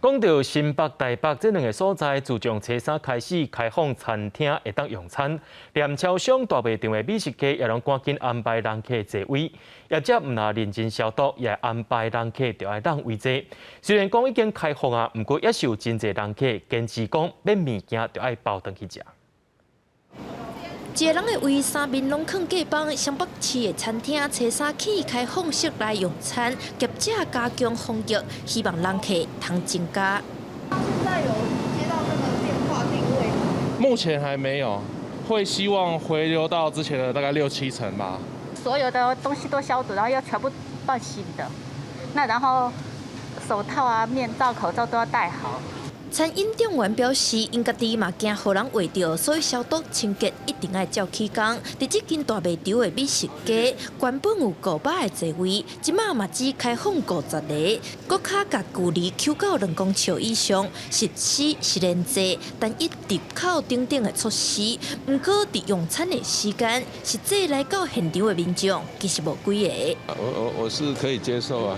講到新北、台北這兩个所在，自從初三開始開放餐廳會當用餐，連超商、大賣場的美食街也攏趕緊安排人客座位。業者毋但認真消毒，也安排人客著愛讓位坐。雖然講已經開放啊，毋過猶是有真濟人客堅持講買物件著愛包轉去食。一个人的位三面攏囥隔板，雙北市的餐廳初三起開放室內用餐，業者加強防疫，希望人客通增加。現在有接到這個電話訂位嗎？目前還沒有，會希望回流到之前的大概六七成吧。所有的東西都消毒，然後要全部換新的，那然後手套啊、面罩、口罩都要戴好。餐飲店員表示，𪜶家己嘛驚予人秽著，所以消毒清潔一定愛照起工。佇這間大賣場的美食街，原本有500个座位，這馬嘛只開放50个，閣較共距離抾到2公尺以上，實施實聯制、單一入口等等的措施。毋過佇用餐的時間，實際來到現場的民眾其實無幾个。我是可以接受啊，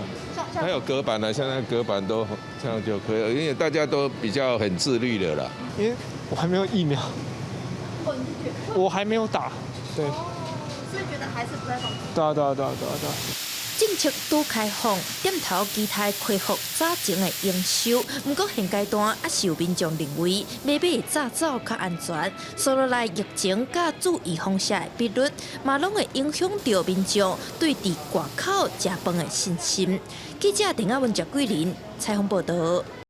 還有隔板啊，現在隔板都這樣就可以了，因為大家都比較很自律的啦。因為我還沒有疫苗，我還沒有打，對。所以覺得還是不太放心。對啊對啊對啊對啊對啊。政策拄開放，店頭期待恢復早前的營收，毋過現階段猶是有民眾認為買買紮走較安全。紲落來疫情佮注意風險的比率，嘛攏會影響著民眾對佇外口食飯的信心。記者鄧亞文、謝桂林採訪報導。